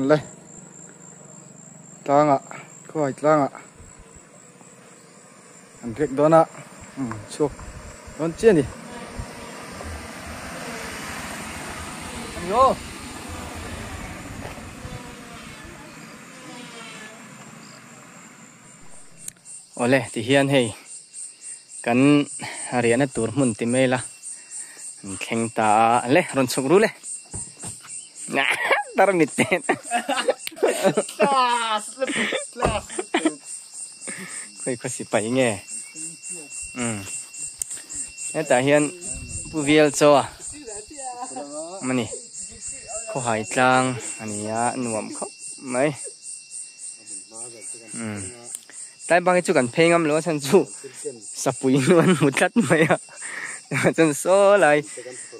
An le tlangah khuai tlangah an riak dawn a chhuak dawn chiah a ni. Awle tihian hei kan riahna tur hmun ti mai ila an thleng ta a le rawn chhuk ru le tarmit te khawi khaw sipai nge umm hetah hian pu vial chaw a awm a ni khawhai tlang a ni a nuam khawp mai. Umm tlai bak hi chu kan phei ngam lo a chhan chu sapui nu an hmu tlat mai a chuan saw lai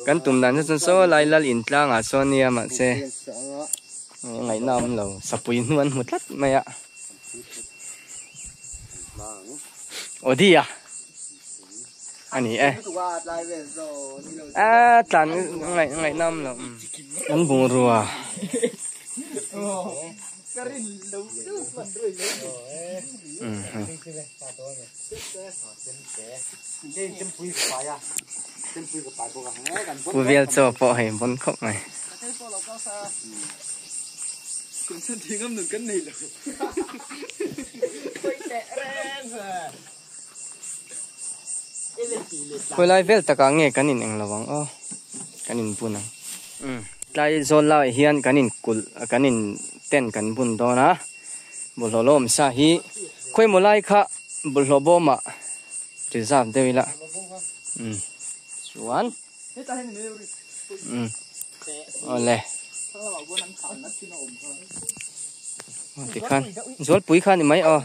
kan tum dan chu chuan saw lai lal in tlangah sawn nia mahse ngaihna a awm lo sapui hnu an hmu tlat mai a Audi a a ni e a tlan ngaihna a awm lo an bungrua. Pu vel chaw pawh hei bawn khawp mai. Khawilai vel takah nge kan in englo ang aw kan in bun ang. Tlai zawl lai hian kan in kulh kan in tent kan bun dawn a bawlhhlawh lawm sa hi khawimaw lai kha bawlhhlawh bawmah reserve deuh ila umm chuan umm awle tikhan zualpui kha ni mai aw.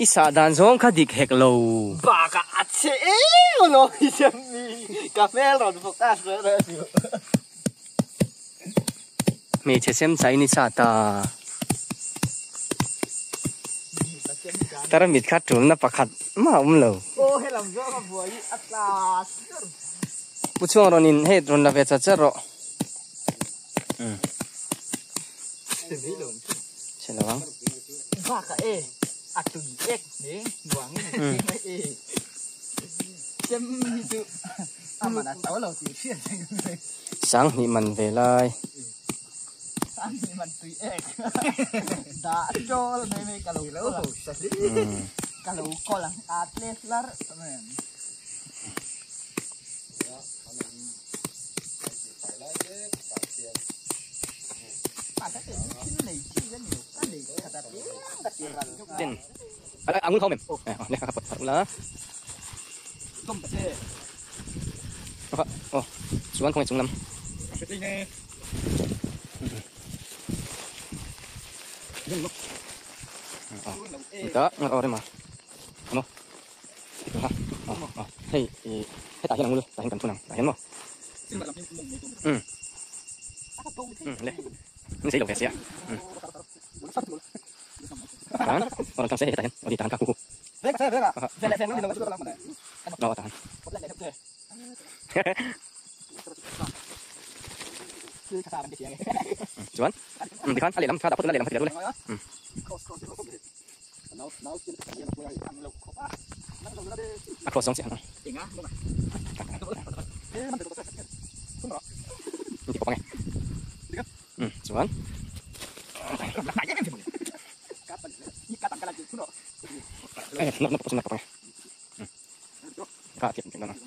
I sah dan zawng kha dik hek lo. Bakah a che em alawm i siam mi ka hmel rawn focus reh reh chu. Hmeichhe sem chai ni sa ta. Tarmit kha tulna pakhat mah a awm lo. Aw helam zawng a buai i a tla sur. Pu chhuang rawn in hei rawn la ve chat chat rawh. Chhe lo ang. Bak a e a tui ek ne nuang in a cheng mai e. Chem hi chu a man a to lo tih hriat reng mai. Sanghnih man ve lai. Sanghnih man tui ek. Dah chawl mai mai ka lo kawl ang. Ka lo kawl ang a tle hlar mai ang. Ten a ngun khawm em le kha phawt la aw chuan khawngaih chung lam aw rema Hei hetah hian a ngul tah hian kan thun ang tah hian maw umm umm le ni sei lo ve sia umm tan aw tan se hetah hian aw ni tan ka ku ku aw tan chuan umm tikhan a lehlam kha dah phawt ula lehlam kha ti ru le umm. A cross zawng chiah ang. Min ti pawp ang e. Um chuan. Eh nawk nawk pawp ang e. Um ka thiam thiam dawn ang.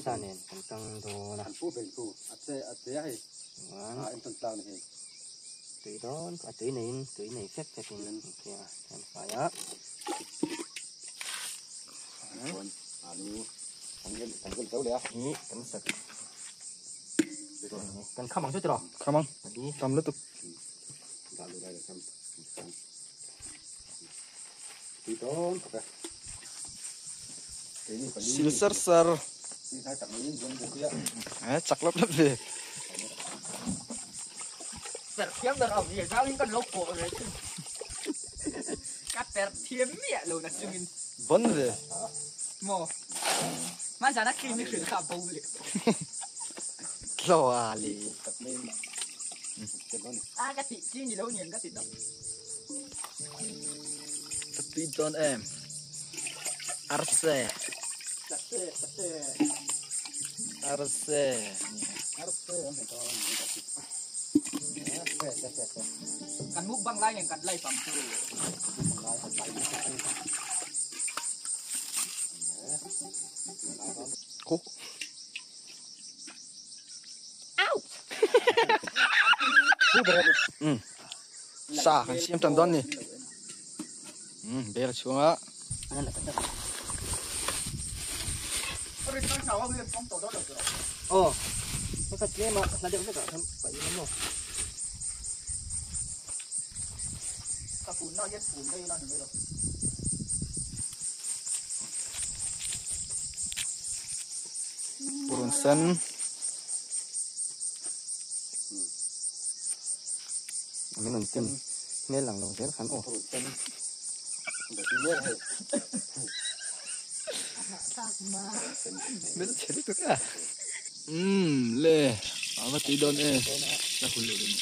Arsa nen kan kang dawn a. An pu ber chu a che a che a hei Chuan a entawn tlang ni hei. Tui dawn a tui neiin tui nei fek fek in an khiang a an fai a. Chuan alu kan rem kan rem zo leh a. Hi kan sak kan kham ang chu tiraw? Kham ang tam lutuk. Dah lu lai kan kan tui dawn khawp e. Sil sar sar. Eh chak lap lap ve. Per thiam ber ang hi zau in kan lo pawh ve thin. Ka per thiam miah lo na chungin. Bon ve. Maw. Hman zana cream i hrilh kha a bo leh. Tlo a li. A ka tih chi ni lo niang ka ti tawh. Ka tui dawn em. Arse. Arse. Kan mukbang lai nen kan live ang chu. Khu. Um. Sa kan siam tan dawn ni. Um bel chhunga. Aw hei ka tlem a hla deuh vek ah khan paih ila maw. Ka fun na hian fun daih ila ni mai lo. Purun sen. Min rawn tin hmel lang lo zel khan aw. Hmel chhe lutuk a. Umm le a va tui dawn e la hul leh dawn.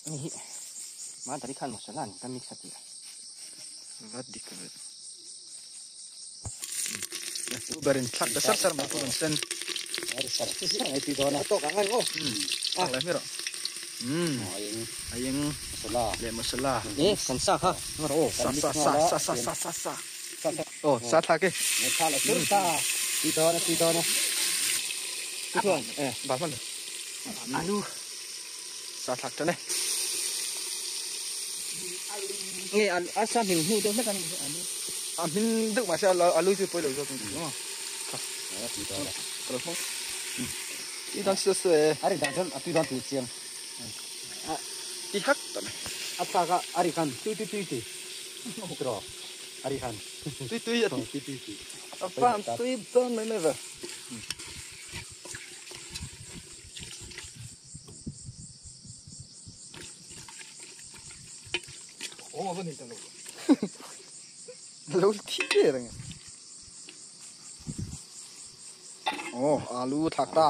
Hei hi Madari khan masala an ka mix a tih a. Va dik ve. Chu berin thlak ta sar sar mai pawh rawn sen. Thlak leh hmi rawh. Umm a eng leh masala. E kan sa kha nga rawh aw. Sa sa sa sa sa sa sa sa. Aw sa thlak e. Bal hman lo. Alu. Sa thlak tan e. Nge a sa hmin hnu deuh hlek a ni. A hmin deuh mahse alu chu pawi lo zawk ang tih maw. Ka lo hmang. Tui dan se se e. A ri dan chuan a tui dan tih chiang. Ti hak ta mai. A thlak a a ri khan tui tui tui ti. Tiraw a ri khan. Tui tui a ti. Tui tui ti. A van tui dawn mai mai ve. Lo thi ve reng e. Aw alu thlak ta.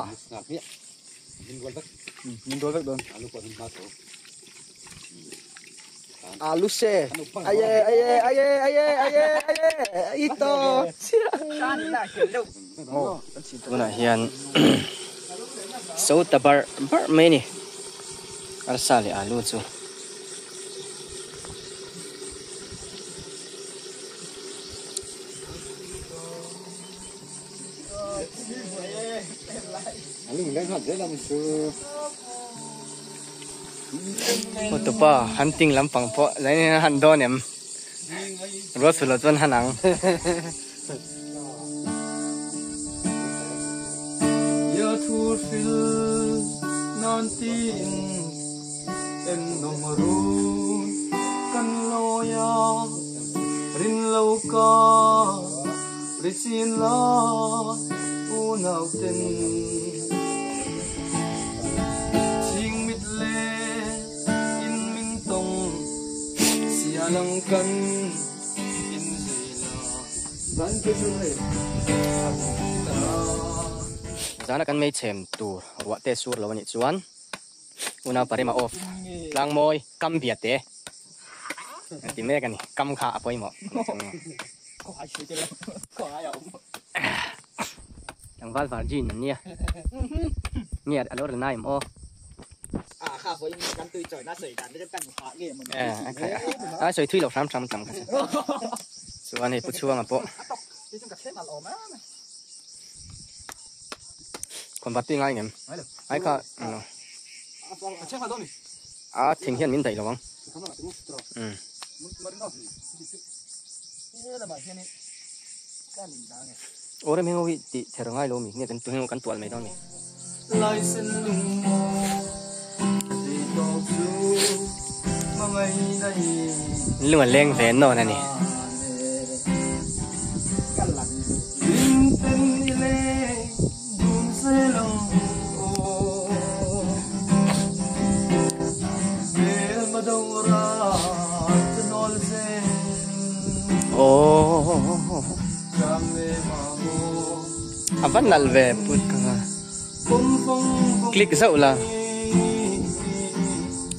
Min rual vek dawn. Alu se. Aye aye aye aye aye aye ito. Aw tunah hian so ta barh barh mai a ni arsa leh alu chu. Hotupa hunting lampang pawh zanin hian a han dawn em? Ruat suh loh chuan han ang. Zana kan meichhem tur ruah te sur lo anih chuan unau parema off tlangmawi kam bia te a ti mek a ni kam kha a pawimawh. Tlangval virgin an nia nge a lo ri nai em aw. A sawi thui lo hram hram tam kha chu. Chuan hei pu chhuanga pawh. Khawn bat tui ngai ngem. Ai kha a thing hian min daih lo ang. Um. Aw rem heng ho hi tih ther ngai lo mi nge kan heng ho kan tual mai dawn mi. Lung a leng ve nawn a ni. A va nalh ve put ka nga click zauh la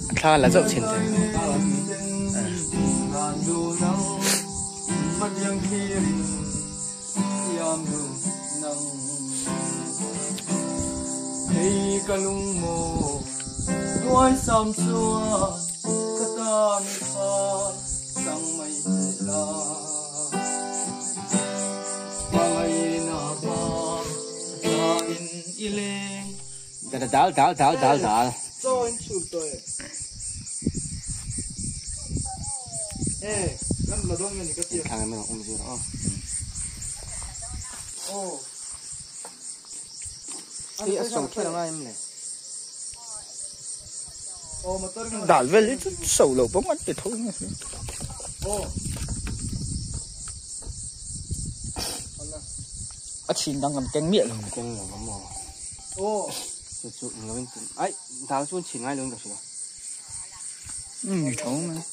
a thla la zauh thin te Dal dal dal dal dal. Dal vel hi chu so lo bawk an ti tho nge. A chhin dang kan keng miah lo. Keng lo ang maw. Chu chu eng lo in ai dal chu an chhin ngai lo in ka hria. Ni tho mai.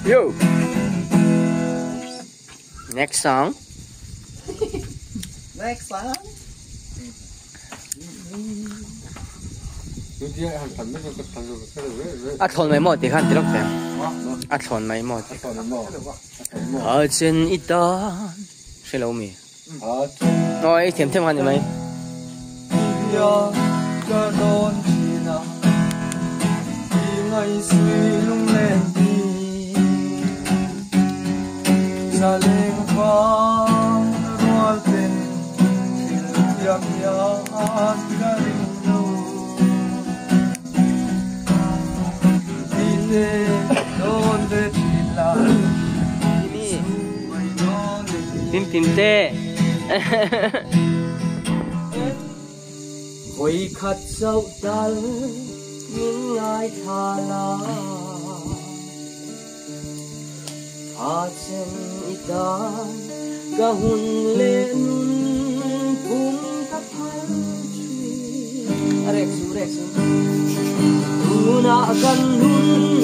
Yo. Next song. Next song. A thlawn mai maw tikhan ti lawk teh. A thlawn mai maw ti. A chen i tan hre lo mi. Aw ei thiam thiam khan ni mai. Pim pim te. Voi khat chauh dal min ngaithla la A chen i tan ka hun leh nun pum ka phal thin. A rek su rek su. Tunah kan hun.